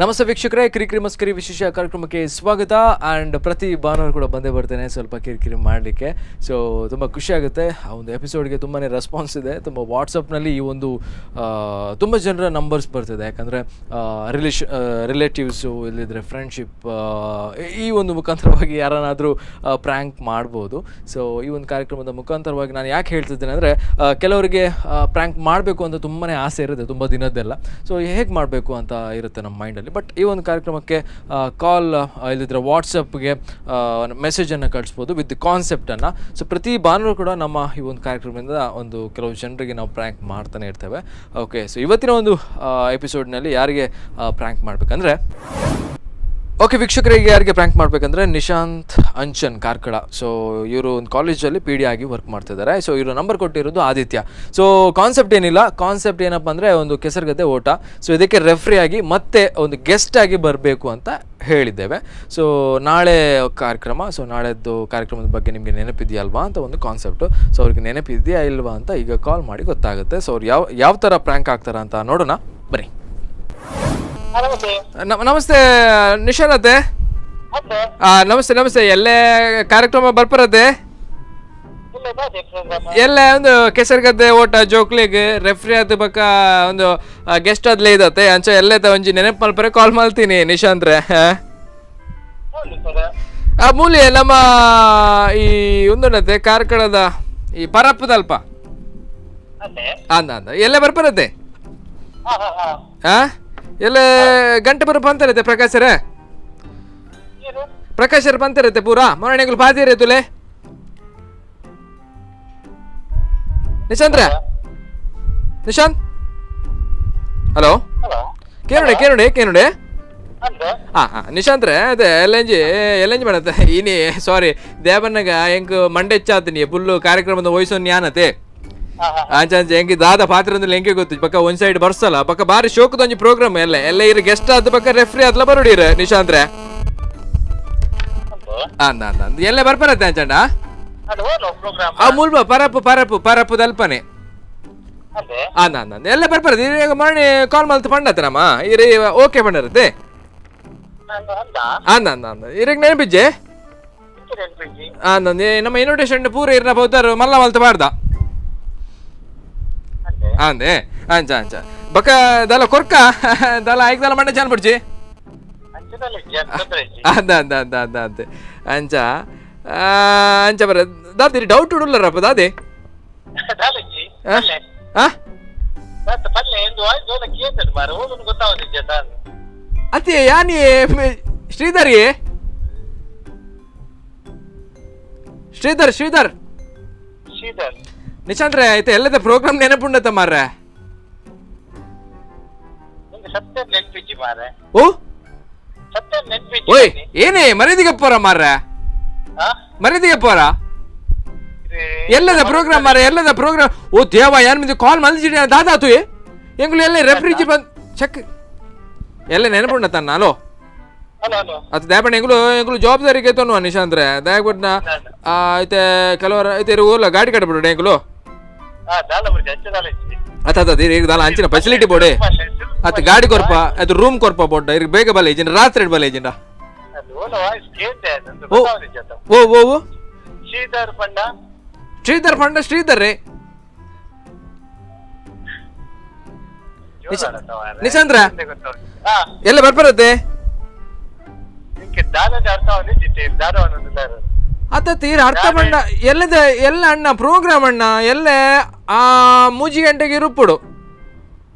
ನಮಸ್ತೆ ವೀಕ್ಷಕರೇ, ಕಿರಿಕಿರಿ ಮಸ್ಕರಿ ವಿಶೇಷ ಕಾರ್ಯಕ್ರಮಕ್ಕೆ ಸ್ವಾಗತ. ಆ್ಯಂಡ್ ಪ್ರತಿ ಭಾನುವಾರ ಕೂಡ ಬಂದೇ ಬರ್ತೇನೆ ಸ್ವಲ್ಪ ಕಿರಿಕಿರಿ ಮಾಡಲಿಕ್ಕೆ. ಸೊ ತುಂಬ ಖುಷಿಯಾಗುತ್ತೆ. ಆ ಒಂದು ಎಪಿಸೋಡ್ಗೆ ತುಂಬಾ ರೆಸ್ಪಾನ್ಸ್ ಇದೆ. ತುಂಬ ವಾಟ್ಸಪ್ನಲ್ಲಿ ಈ ಒಂದು ತುಂಬ ಜನರ ನಂಬರ್ಸ್ ಬರ್ತಿದೆ. ಯಾಕಂದರೆ ರಿಲೇಟಿವ್ಸು ಇಲ್ಲಿದ್ರೆ ಫ್ರೆಂಡ್ಶಿಪ್, ಈ ಒಂದು ಮುಖಾಂತರವಾಗಿ ಯಾರನ್ನಾದರೂ ಪ್ರ್ಯಾಂಕ್ ಮಾಡ್ಬೋದು. ಸೊ ಈ ಒಂದು ಕಾರ್ಯಕ್ರಮದ ಮುಖಾಂತರವಾಗಿ ನಾನು ಯಾಕೆ ಹೇಳ್ತಿದ್ದೇನೆ ಅಂದರೆ, ಕೆಲವರಿಗೆ ಪ್ರ್ಯಾಂಕ್ ಮಾಡಬೇಕು ಅಂತ ತುಂಬಾ ಆಸೆ ಇರುತ್ತೆ, ತುಂಬ ದಿನದ್ದೆಲ್ಲ. ಸೊ ಹೇಗೆ ಮಾಡಬೇಕು ಅಂತ ಇರುತ್ತೆ ನಮ್ಮ ಮೈಂಡಲ್ಲಿ. ಬಟ್ ಈ ಒಂದು ಕಾರ್ಯಕ್ರಮಕ್ಕೆ ಕಾಲ್ ಇಲ್ಲದಿದ್ದರೆ ವಾಟ್ಸಪ್ಗೆ ಮೆಸೇಜನ್ನು ಕಳಿಸ್ಬೋದು ವಿತ್ ಕಾನ್ಸೆಪ್ಟನ್ನು. ಸೊ ಪ್ರತಿ ಭಾನುವಾರ ಕೂಡ ನಮ್ಮ ಈ ಒಂದು ಕಾರ್ಯಕ್ರಮದಿಂದ ಒಂದು ಕೆಲವು ಜನರಿಗೆ ನಾವು ಪ್ರ್ಯಾಂಕ್ ಮಾಡ್ತಾನೆ ಇರ್ತೇವೆ. ಓಕೆ, ಸೊ ಇವತ್ತಿನ ಒಂದು ಎಪಿಸೋಡ್ನಲ್ಲಿ ಯಾರಿಗೆ ಪ್ರ್ಯಾಂಕ್ ಮಾಡಬೇಕಂದ್ರೆ, ಓಕೆ ವೀಕ್ಷಕರಿಗೆ, ಯಾರಿಗೆ ಪ್ರ್ಯಾಂಕ್ ಮಾಡಬೇಕಂದ್ರೆ ನಿಶಾಂತ್ ಅಂಚನ್, ಕಾರ್ಕಳ. ಸೊ ಇವರು ಒಂದು ಕಾಲೇಜಲ್ಲಿ ಪಿಡಿ ಆಗಿ ವರ್ಕ್ ಮಾಡ್ತಿದ್ದಾರೆ. ಸೊ ಇವರು ನಂಬರ್ ಕೊಟ್ಟಿರೋದು ಆದಿತ್ಯ. ಸೊ ಕಾನ್ಸೆಪ್ಟ್ ಏನಿಲ್ಲ. ಕಾನ್ಸೆಪ್ಟ್ ಏನಪ್ಪ ಅಂದರೆ, ಒಂದು ಕೆಸರುಗದ್ದೆ ಓಟ. ಸೊ ಇದಕ್ಕೆ ರೆಫ್ರಿ ಆಗಿ ಮತ್ತೆ ಒಂದು ಗೆಸ್ಟ್ ಆಗಿ ಬರಬೇಕು ಅಂತ ಹೇಳಿದ್ದೇವೆ. ಸೊ ನಾಳೆ ಕಾರ್ಯಕ್ರಮ. ಸೊ ನಾಳೆದ್ದು ಕಾರ್ಯಕ್ರಮದ ಬಗ್ಗೆ ನಿಮಗೆ ನೆನಪಿದೆಯಲ್ವಾ ಅಂತ ಒಂದು ಕಾನ್ಸೆಪ್ಟು. ಸೊ ಅವ್ರಿಗೆ ನೆನಪಿದೆಯಾ ಇಲ್ವಾ ಅಂತ ಈಗ ಕಾಲ್ ಮಾಡಿ ಗೊತ್ತಾಗುತ್ತೆ. ಸೊ ಅವ್ರು ಯಾವ ಯಾವ ಥರ ಪ್ರ್ಯಾಂಕ್ ಆಗ್ತಾರ ಅಂತ ನೋಡೋಣ ಬನ್ನಿ. ನಮಸ್ತೆ. ನಮಸ್ತೆ ನಿಶಾನತೆ. ಮತ್ತೆ. ನಮಸ್ತೆ ನಮಸ್ತೆ. ಎಲ್ಲೇ ಕಾರ್ಯಕ್ರಮ ಬರ್ಪರತೆ? ಇಲ್ಲ, ಬಾದೆ ಪ್ರೋಗ್ರಾಮ್. ಎಲ್ಲ ಒಂದು ಕೆಸರುಗದ್ದೆ ಓಟ ಜೋಕ್ಲಿಗ್ ರೆಫ್ರಿ ಆದ ಬಕ್ಕ ಒಂದು ಗೆಸ್ಟ್ ಆದ್ಲೇ ಇದತ್ತೆ. ಅಂಚ ಎಲ್ಲದ ಒಂಜಿ ನೆನಪು ಮಲ್ಪರೆ ಕಾಲ್ ಮಾಡ್ತೀನಿ ನಿಶಾಂತ್ರೆ. ಹೌದು ಸರ್. ಆ ಮೂಲೆ ನಮ್ಮ ಈ ಒಂದೊಂದತ್ತೆ ಕಾರ್ಕಳದ ಈ ಪರಪ್ಪದಲ್ಪ. ಅಲ್ಲೇ. ಅಂದ ಅಂದ ಎಲ್ಲೇ ಬರ್ಪರತ್ತೆ? ಹಾ ಹಾ ಹಾ. ಆ ಎಲ್ಲ ಗಂಟೆ ಬರಪ್ಪ ಅಂತಾರತ್ತೆ ಪ್ರಕಾಶರೇ. ಏನು? ಪ್ರಕಾಶರ್ ಬಂತಿರತ್ತೆ ಪೂರಾ ಮೊರಣೆಗಳು ಪಾದಿರ ತುಲೆ. ನಿಶಾಂತ್ರ, ನಿಶಾಂತ್, ಹಲೋ. ಹಲೋ. ಕೇನುಡೆ ಕೇನುಡೆ ಕೇನುಡೆ. ಅಂದೆ. ಹಾಂ ಹಾಂ ನಿಶಾಂತ್ರೆ, ಅದೇ ಎಲ್ಲಂಜಿ ಎಲ್ಲಂಜಿ ಮಾಡತ್ತೆ ಇನಿ. ಸಾರಿ ದೇವನ್ನಗ, ಎಂಕ್ ಮಂಡೆ ಹೆಚ್ಚಾತೀನಿ ಫುಲ್ಲು ಕಾರ್ಯಕ್ರಮದ ವಯಸ್ಸು ಯಾನತೆ. ಹಾ ಹಾ. ಅಂಚ ಅಂಚ ಎಂಕ್ ದಾದ ಪಾತ್ರ ಅಂದ್ರೆ ಎಂಕೆ ಗೊತ್ತು. ಪಕ್ಕ ಒಂದ್ ಸೈಡ್ ಬರ್ಸಲ್ಲ ಪಕ್ಕ ಬಾರಿ ಶೋಕದ ಒಂಜಿ ಪ್ರೋಗ್ರಾಮ್. ಎಲ್ಲ ಎಲ್ಲ ಇರು ಗೆಸ್ಟ್ ಆದ ಪಕ್ಕ ರೆಫ್ರಿ ಆದ್ಲ ಬರುಡಿರ ನಿಶಾಂತ್ರೆ. ಅಂದೆ. ಅಂದ ಅಂದ ಅಂದ ಎಲ್ಲ ಬರ್ಪರತ್ತೆ ಅಂಚಂಡ. ಅದು ಓಲೋ ಪ್ರೋಗ್ರಾಮ್? ಆ ಮುಲ್ಪ ಪರಪ್ಪು ಪರಪ್ಪು ಪರಪ್ಪು ದಲ್ಪನೆ. ಅಂದೆ. ಅಂದ ಅಂದ ಅಂದ ಎಲ್ಲ ಬರ್ಪರತ್ತೆ. ಈಗ ಮರಣಿ ಕಾಲ್ ಮಲ್ತು ಪಂಡತ್ತೆ ನಮ್ಮ ಇರಿ. ಓಕೆ ಪಂಡರತ್ತೆ. ನಾನು ಅಂದ. ಅಂದ ಅಂದ ಅಂದ ಇರಗ್ ನೆನಪಿಜ್ಜೆ? ಇಂಚೆ ನೆನ್ಪಿಜ್ಜಿ. ಅಂದ ನಮ್ಮ ಇನ್ವಿಟೇಷನ್ ಪೂರ ಇರ್ನ ಬೌದ್ಧರು ಮಲ್ಲ ಮಲ್ತು ಬಾರ್ದ. ಅಂದೆ. ಅಂದೆ ಅಂಚ ಅಂಚ ಬಕ ದಲ ಕೊರ್ಕ ದಲ ಐಕ್ ದಲ ಮಂಡೆ ಚಾನ್ ಪಡ್ಚಿ. ಅಂಚದಲ್ಲಿ ಇಜ್ಜಿ, ಅದು ತೊಂದ್ರೆ ಇಜ್ಜಿ. ಅಂದ ಅಂದ ಅಂದ ಅಂದ ಅಂತೆ ಅಂಚ ಅಂಚ ಬರ ದಾದಿ ಡೌಟ್ ಉಡುಲ್ಲರಪ್ಪ ದಾದಿ. ದಾಲಜ್ಜಿ. ಆ? ಪಲ್ಲೆ. ಆ. ಮತ್ತೆ ಪಲ್ಲೆ ಎಂದು ವಾಯ್ಸ್ ಓಲ ಕೇಳ್ತದೆ ಮಾರ, ಹೋಗುದು ಗೊತ್ತಾಗೋದಿಜ್ಜಿ ತಾನು. ಅತ್ತೆ ಯಾನಿ ಶ್ರೀಧರ್ ಶ್ರೀಧರ್ ಶ್ರೀಧರ್. ಶ್ರೀಧರ್. ನಿಶಾಂತ್ರೆ, ಆಯ್ತು, ಎಲ್ಲದ ಪ್ರೋಗ್ರಾಮ್ ನೆನಪುಂಡತ್ತ ಮಾರ್ರೆ. ನಿಂಗೆ ಸತ್ಯ ನೆನ್ಪಿಜ್ಜಿ ಮಾರೆ. ಓ. ಸತ್ಯ ನೆನ್ಪಿಜ್ಜಿ. ಓಯ್, ಏನೇ ಮರ್ಯಾದಿಗೆ ಪೋರ ಮಾರ್ರೆ. ಹಾ. ಮರ್ಯಾದಿಗೆ ಪೋರ. ಎಲ್ಲದ ಪ್ರೋಗ್ರಾಮ್ ಮಾರ, ಎಲ್ಲದ ಪ್ರೋಗ್ರಾಮ್? ಓ ದೇವ, ಯಾನ್ ಮಿಂದು ಕಾಲ್ ಮಲ್ಜಿಡಿ ದಾದಾ ತು ಎಂಗುಲು ಎಲ್ಲ ರೆಫ್ರಿಜಿ ಬಂದ್ ಚೆಕ್ ಎಲ್ಲ ನೆನಪುಂಡ ತನ್ನ. Hello. Hello hello. ಅದು ದಾಪಣ್ಣ ಎಂಗುಲು ಎಂಗುಲು ಜವಾಬ್ದಾರಿಗೆ ತೋನು ನಿಶಾಂತ್ರೆ ದಯಗೊಟ್ನ ಐತೆ. ಕೆಲವರ ಐತೆ ಊರ್ಲ ಗಾಡಿ ಕಟ್ಬಿಡು ಎಂಗುಲು. ಹಾ, ದಾಲ ಬುರ್ಜಿ ಅಂಚೆ ದಾಲ ಇಜ್ಜಿ. ಅತ್ತ ಅತ್ತ ಈಗ ದಾಲ ಅಂಚಿನ ಫೆಸಿಲಿಟಿ ಬೋಡೆ ಅತ್ತ ಗಾಡಿ ಕೊರ್ಪ, ಅದು ರೂಮ್ ಕೊರ್ಪ ಬೋಡ. ಇರ್ ಬೇಗ ಬಲೆ ಇಜಿನ, ರಾತ್ರಿ ಬಲೆ ಇಜಿನ. ಅದು ಓಲ ವಾಯ್ಸ್ ಕೇಳ್ತೆ ಅದು ಓ. ಗೊತ್ತಾಗೋದಿಜ್ಜಿ ಆತ. ಓ ಓ ಓ. ಶ್ರೀಧರ್ ಪಂಡ. ಶ್ರೀಧರ್ ಪಂಡ ಶ್ರೀಧರ್ ರೇ. ನಿಶಾಂತ್ರ. ಹಾ. ಎಲ್ಲ ಬರ್ಪರತ್ತೆ? ನಿಂಗೆ ದಾಲದ ಅರ್ಥವನ್ನು ಜಿತ್ತೆ ದಾರವನ್ನು ದಾರ. ಅತ್ತ ತೀರ ಅರ್ಥ ಬಂಡ ಎಲ್ಲದ ಎಲ್ಲ ಅಣ್ಣ ಪ್ರೋಗ್ರಾಮ್ ಅಣ್ಣ ಎಲ್ಲ ಆ ಮೂಜಿ ಗಂಟೆಗೆ ಇರುಪ್ಪುಡು.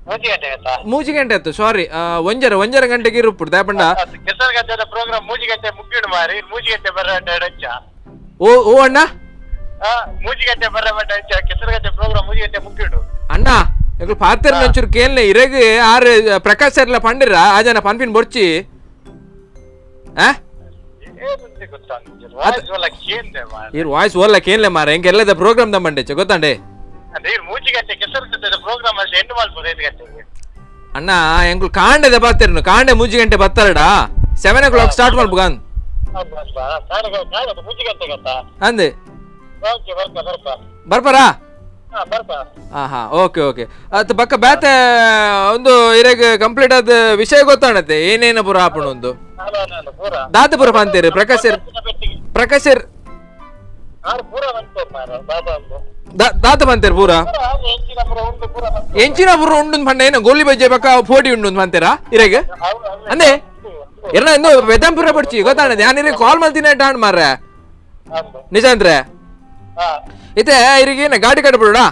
ಮೂಜಿ ಗಂಟೆ ಆಯ್ತಾ? ಮೂಜಿ ಗಂಟೆ ಆಯ್ತು, ಸಾರಿ, ಒಂಜರ ಒಂಜರ ಗಂಟೆಗೆ ಇರುಪ್ಪುಡು ದಾಪಂಡ. ಕೆಸರುಗದ್ದೆದ ಪ್ರೋಗ್ರಾಮ್ ಮೂಜಿ ಗಂಟೆ ಮುಗಿಡು ಮಾರಿ, ಮೂಜಿ ಗಂಟೆ ಬರ್ರ ಅಂಚ. ಓ ಓ ಅಣ್ಣ. ಹಾ, ಮೂಜಿ ಗಂಟೆ ಬರ್ರ ಬಂಡ ಅಂಚ, ಕೆಸರುಗದ್ದೆ ಪ್ರೋಗ್ರಾಮ್ ಮೂಜಿ ಗಂಟೆ ಮುಗಿಡು. ಅಣ್ಣ, ಎಂಕುಲು ಪಾತ್ರ ಒಂಚೂರು ಕೇಳ್ನೆ. ಇರಗ್ ಆರ್ ಪ್ರಕಾಶ್ ಸರ್ ಎಲ್ಲ ಪಂಡಿರ, ಆ ಜನ ಪನ್ಪಿನ್ ಬೊರ್ಚಿ ಆ. ಏನಂತೆ ಗೊತ್ತಾಗ್ತಿಲ್ಲ, ವಾಯ್ಸ್ ಒಲ್ಲ ಕೇಂದ್ರ ಮಾರೆ. ಇರ್ ವಾಯ್ಸ್ ಓಲ್ಲ ಕೇನ್ಲೆ ಮಾರ, ಎಂಕ ಎಲ್ಲದ ಪ್ರೋಗ್ರಾಮ್ ದಂಬಂಡೆಚ್ಚ ಗೊತ್ತಾಂಡೆ. ಅಂದ್ರೆ ಇರ್ ಮೂಜಿ ಗಂಟೆ ಕೆಸರುಗದ್ದೆದ ಪ್ರೋಗ್ರಾಮ್ ಅಲ್ಲಿ ಎಂಡ್ ಮಾಡ್ಬೋದು 5 ಗಂಟೆಗೆ. ಅಣ್ಣ, ಎಂಕುಲು ಕಾಂಡೆದ ಬಾತಿರ್ನು, ಕಾಂಡೆ ಮೂಜಿ ಗಂಟೆ ಬತ್ತಾರಡ, 7 ಓ ಕ್ಲಾಕ್ ಸ್ಟಾರ್ಟ್ ಮಾಡ್ಬುಗಾನ್. ಅಲ್ವಾ ಅಲ್ವಾ, ಕಾಲ ಮೂಜಿ ಗಂಟೆಗೆ ಅಂತ. ಅಂದೆ. ಓಕೆ, ಬರ್ಪ ಬರ್ಪ. ಬರ್ಪರಾ? ಹಾ ಬರ್ಪ. ಹಾ ಹಾ ಓಕೆ ಓಕೆ. ಅತ್ ಬಕ್ಕ ಬೇತೆ ಒಂದು ಇರೆಗ್ ಕಂಪ್ಲೀಟ್ ಆದ ವಿಷಯ ಗೊತ್ತಾಣತ್ತೆ, ಏನೇನ ಪುರ ಆಪುಂಡು ಒಂದು. ಅಲ್ಲ ಅಲ್ಲ, ಪೂರ. ದಾತ ಪುರ ಅಂತೀರಿ ಪ್ರಕಾಶ್ ಬೆಟ್ಟಿಗೆ. ಪ್ರಕಾಶ್. ಆರು ಪೂರ ಬಂತು ಮಾರ ಬಾಬಾ ಅಂದು. ದಾತ ಬಂತೇರು ಪೂರ. ಪೂರ ಎಂಚಿನ ಪೂರ ಉಂಟು, ಪೂರ ಬಂತು. ಎಂಚಿನ ಪೂರ ಉಂಡು ಪಂಡ ಏನ ಗೋಲಿ ಬಜ್ಜೆ ಬಕ್ಕ ಫೋಟಿ ಉಂಡು ಅಂತೀರಾ ಇರೆಗ್? ಅಂದೆ ಎರ್ನ ಇನ್ನು ವೆದಂಪುರ ಪಡ್ಚಿ ಗೊತ್ತಾಣದೆ. ನಾನು ಇರೆಗ್ ಕಾಲ್ ಮಲ್ತಿನ ಟಾಣ್ ಮಾರ್ರೆ. ಅಂದು. ನಿಜ ಅಂದ್ರೆ ಹಾ. ಇತ್ತೆ ಇರಿಗೆ ಏನ ಗಾಡಿ ಕಟ್ಬಿಡುಡಾ?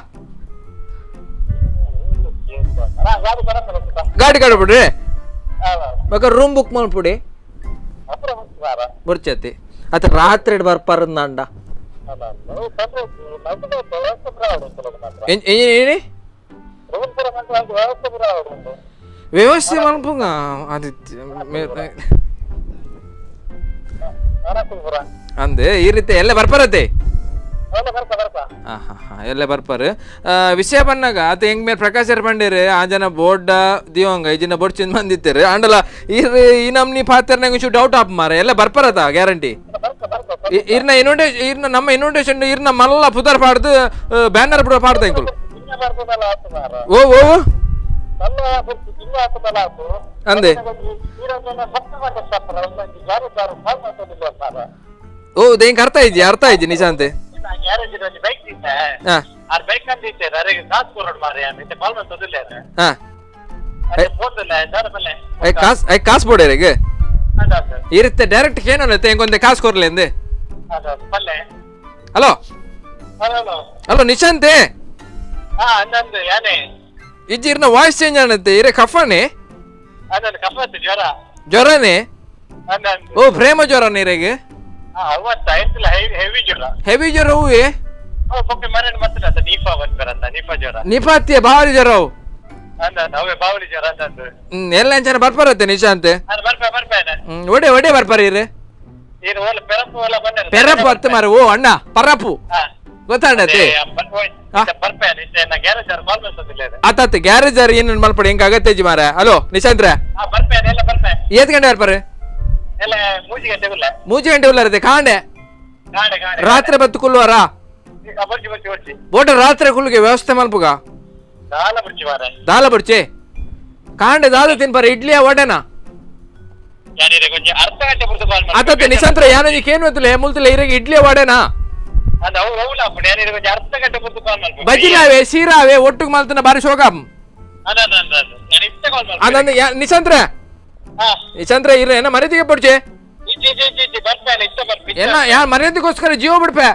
ಹಾ, ಗಾಡಿ ಬರತ್ತ. ಗಾಡಿ ಕಟ್ಬಿಡ್ರಿ. ಅಲ್ಲ. ಬಕ್ಕ ರೂಮ್ ಬುಕ್ ಮಾಡ್ಬಿಡಿ. ಅಪುರ ಬಂತು ಮಾರ. ಬರ್ಚತಿ ಅತ್ತ ರಾತ್ರಿ ಬರ್ಪಾರಂದಾಂಡ. ಅಲ್ಲ ಅಲ್ಲ, ತೊಂದ್ರೆ ನಮ್ದು ವ್ಯವಸ್ಥೆ ಪೂರ ಉಂಟು ಮಾತ್ರ. ಏನಿ? ರೂಮ್ ಪೂರ ಬಂತು, ಒಂದು ವ್ಯವಸ್ಥೆ ಪೂರ ಉಂಟು. ವ್ಯವಸ್ಥೆ ಮಲ್ಪುಂಗ ಆದಿತ್ಯ. ಪೂರ. ಅಂದೆ ಈ ರೀತಿ ಎಲ್ಲ ಬರ್ಪಾರತ್ತೆ. ಅಲ್ಲ, ಬರ್ಪ ಬರ್ಪ. ಹಾ ಹಾ ಹಾ ಎಲ್ಲ ಬರ್ಪಾರು. ವಿಷಯ ಬನ್ನಾಗ ಆತ ಹೆಂಗ್ ಮೇಲೆ ಪ್ರಕಾಶ್ ಪಂಡೇರು ಆ ಜನ ಬೋರ್ಡ ದಿವಂಗ ಈ ಜನ ಬೋರ್ಡ್ ಚಿಂದ ಬಂದಿತ್ತಾರೆ ಅಂಡಲ ಈ ಈ ನಮ್ನಿ ಪಾತ್ರನಾಗ ಒಂಚೂರು ಡೌಟ್ ಆಪ್ ಮಾರ. ಎಲ್ಲ ಬರ್ಪಾರತ ಗ್ಯಾರಂಟಿ. ಬರ್ಪ ಬರ್ಪ. ಇರ್ನ ಇನ್ವಿಟೇಷನ್, ಇರ್ನ ನಮ್ಮ ಇನ್ವಿಟೇಷನ್ ಇರ್ನ ಮಲ್ಲ ಪುದರ್ ಪಾಡ್ದು ಬ್ಯಾನರ್ ಬಿಡ ಪಾಡ್ದ ಇಂಕುಲು. ಚಿನ್ನ ಬರ್ತದಲ್ಲ ಆತು ಮಾರ. ಓ ಓ ಓ. ಮಲ್ಲ ಬರ್ತು, ಚಿನ್ನ ಆತದಲ್ಲ ಆತು. ಅಂದೆ. ಓ ದೇಂಗ್ ಅರ್ಥ ಇದ್ಯಾ? ಅರ್ಥ ಇದ್ಯಾ ನಿಶಾಂತೆ? ಗ್ಯಾರೇಜ್ ಬೈಕ್ ಇತ್ತ. ಹಾ. ಆರ್ ಬೈಕ್ ಅಂತ ಇತ್ತೆ, ಅರೆಗೆ ಕಾಸು ಕೊರಡು ಮಾರ್ರೆ, ಇತ್ತೆ ಕಾಲ್ ಮಾಡ್ತದಿಲ್ಲ. ಹಾ. ಅದೇ ಫೋನ್ ಇಲ್ಲ ದಾರ ಬಲ್ಲೆ. I ಕಾಸ್ I ಕಾಸ್ ಬೋಡೇರಿಗೆ. ಅದಾದ. ಈ ರೀತಿ ಡೈರೆಕ್ಟ್ ಏನಲ್ಲ ಇಂಕೊಂದೆ ಕಾಸು ಕೊರ್ಲೆ ಅಂದೆ. ಅದಾದ ಬಲ್ಲೆ. Hello. Hello. Hello ನಿಶಾಂತೆ. ಹಾ, ಅಂದಂದು ಯಾನೆ. ಇಜ್ಜಿ, ಇರ್ನ ವಾಯ್ಸ್ ಚೇಂಜ್ ಆನತ್ತೆ ಇರೆ ಕಫಾನೆ. ಅಂದಂದು ಕಫತ್ತು ಜ್ವರ. ಜ್ವರನೇ? ಅಂದಂದು. ಓ, ಪ್ರೇಮ ಜ್ವರ ನೀರೆಗೆ? ಹಾ, ಅವತ್ತ ಆಯ್ತಿಲ್ಲ, ಹೆವಿ ಜ್ವರ. ಹೆವಿ ಜ್ವರ ಹೂವೆ. ಓ ಪೊಪ್ಪೆ ಮರಣ ಮತ್ತೆ ಅದ ನೀಫಾ ಬಂದ್ಬರಂತ, ನೀಫಾ ಜ್ವರ. ನಿಪಾತ್ಯ ಭಾರಿ ಜ್ವರ ಅವು. ಅಂದಂದು ಅವೇ ಬಾವಲಿ ಜ್ವರ ಅಂದಂದು. ಎಲ್ಲ ಜನ ಬರ್ಪಾರತ್ತೆ ನಿಶಾಂತೆ. ಅದು ಬರ್ಪೆ ಬರ್ಪೇನೆ. ಒಡೆ ಒಡೆ ಬರ್ಪಾರ ಇರೆ. ಇದು ಓಲ ಪೆರಪ್ಪು ಓಲ ಬಂದ. ಪೆರಪ್ಪು ಅತ್ತ ಮಾರ. ಓ ಅಣ್ಣ, ಪರಪ್ಪು. ಹಾ. ಗೊತ್ತಾಡತ್ತೆ. ಬರ್ಪೇನೆ, ಗ್ಯಾರೇಜ್ ಅವ್ರು ಕಾಲ್ ಮಾಡ್ತದಿಲ್ಲ. ಆತಾತ್ ಗ್ಯಾರೇಜ್ ಆರ್ ಏನ್ ಮಲ್ಪಡಿ, ಹೆಂಗ್ ಅಗತ್ಯ ಮಾರ. ಹಲೋ ನಿಶಾಂತ್ರ. ಹಾ, ಬರ್ಪೇನೆ, ಎಲ್ಲ ಬರ್ಪೆ. ಏತ್ ಗಂಟೆ ಬರ್ಪಾರೆ? ಎಲ್ಲ ಮೂಜಿ ಗಂಟೆ ಇಲ್ಲ. ಮೂಜಿ ಗಂಟೆ ಉಳ್ಳಾರದೆ ಕಾಂಡೆ? ಗಾಡೆ ಗಾಡೆ. ರಾತ್ರಿ ಬತ್ತು ಕುಲ್ವಾರ? ಬರ್ಚಿ ಬರ್ಚಿ ಬರ್ಚಿ. ಬೋಟ ರಾತ್ರಿ ಕುಲ್ಗೆ ವ್ಯವಸ್ಥೆ ಮಲ್ಪುಗ. ದಾಲ ಬರ್ಚಿ ಮಾರ. ದಾಲ ಬರ್ಚೆ. ಕಾಂಡೆ ದಾಲ ತಿನ್ಪಾರ, ಇಡ್ಲಿಯ ವಡೆನಾ? ಯಾರಿರೆ ಕೊಂಚ ಅರ್ಧ ಗಂಟೆ ಬಿಡ್ದು ಕಾಲ್ ಮಾಡಿ. ಆತತ್ತೆ ನಿಶಾಂತ್ರ, ಯಾನೊಂಜಿ ಕೇನು ಗೊತ್ತಿಲ್ಲ ಮುಲ್ತಿಲ್ಲ ಇರೆಗೆ ಇಡ್ಲಿಯ ವಡೆನಾ? ಅದು ಅವು ಅವು ಅಪ್ಪು, ಯಾರಿರೆ ಕೊಂಚ ಅರ್ಧ ಗಂಟೆ ಬಿಡ್ದು ಕಾಲ್ ಮಾಡ್ಬೇಕು. ಬಜಿಲಾವೆ ಸೀರಾವೆ ಒಟ್ಟಿಗೆ ಮಲ್ತನ ಬಾರಿ ಶೋಕ. ಅದ ಅದ ಅದ ಅದ, ನಾನು ಇಷ್ಟ ಕಾಲ್ ಮಾಡ್ತೀನಿ. ಅದನ್ನ ನಿಶಾಂತ್ರ. ಹಾ. ನಿಶಾಂತ್ರ, ಇರ ಏನ ಮರ್ಯಾದೆಗೆ ಪಡ್ಚೆ. ಇಜ್ಜಿ ಇಜ್ಜಿ ಇಜ್ಜಿ ಇಜ್ಜಿ, ಬರ್ಪೇನೆ, ಇಷ್ಟ ಬರ್ಪೆ. ಏನ ಯಾರ್ ಮರ್ಯಾದೆಗೋಸ್ಕರ ಜೀವ ಬಿಡ್ಪೆ.